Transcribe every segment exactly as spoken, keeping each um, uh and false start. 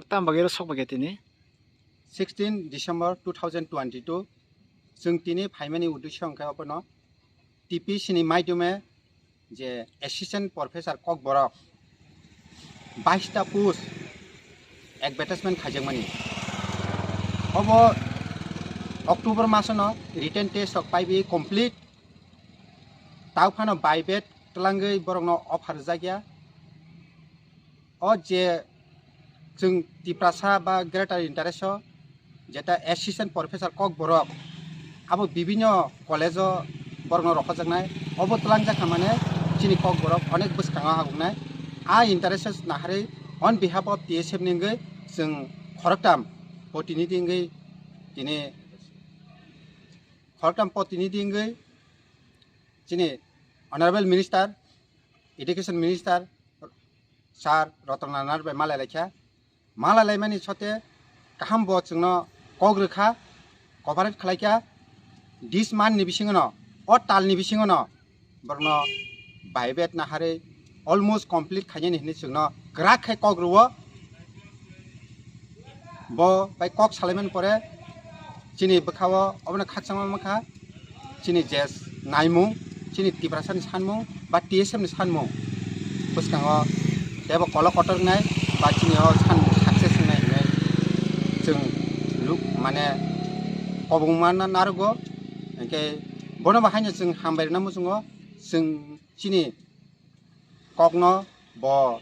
Tam bagwi oro sok bagwi tini? Sixteen December two thousand twenty-two, chwng tini phaimani uddesho hwnkhe abono T P C ni maidome je Assistant Professor Kokborok bais ta post advertisement khaijakmani. Obo October masono written test rok paibi complete. Tao phano bai bet twlangwi borokno offer rwjakya. O je chwng Tiprasa ba Greater Interest o jeta Assistant Professor Kokborok abo bibinno college o borokno rohorjaknai, obo twlangjak kha mane chini Kokborok onek bwskango agungnai. A interest naharwi on behalf of T S F ni wngwi chwng khoroktam protinidhi wngwi tini khoroktam protinidhi wngwi chini Honorable Minister, Education Minister Sir Ratan Lal Nair bai malai laikha. Malai laimani sote kaham bo chwngno kok rwkha, cooperate khlaikha. This month ni bisingono, o talni bisingono borokno bai bet naharwi almost complete khainani hinwi chwngno kwrak khai kok rwo. Bo bai kok salaimani pore chini bwkhao obono khakchangma mankha chini je naimung, chini Tiprasani sanmung ba T S F ni sanmung bwskango teibo kolok kotor wngnai ba chini o sanmung success wngnai hinwi chwng luk mane kobongma na-, narwgo. Hinkhe bono bo haino chwng hambai rwna muchungo, chwng chini kokno bo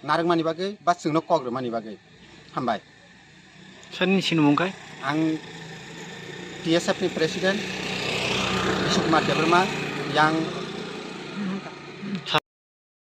narwkmani bagwi ba chwngno kok rwmani bagwi. Hambai. Sir, nini sinimung khai? Ang T S F ni President Bishu Kumar Debbarma, yang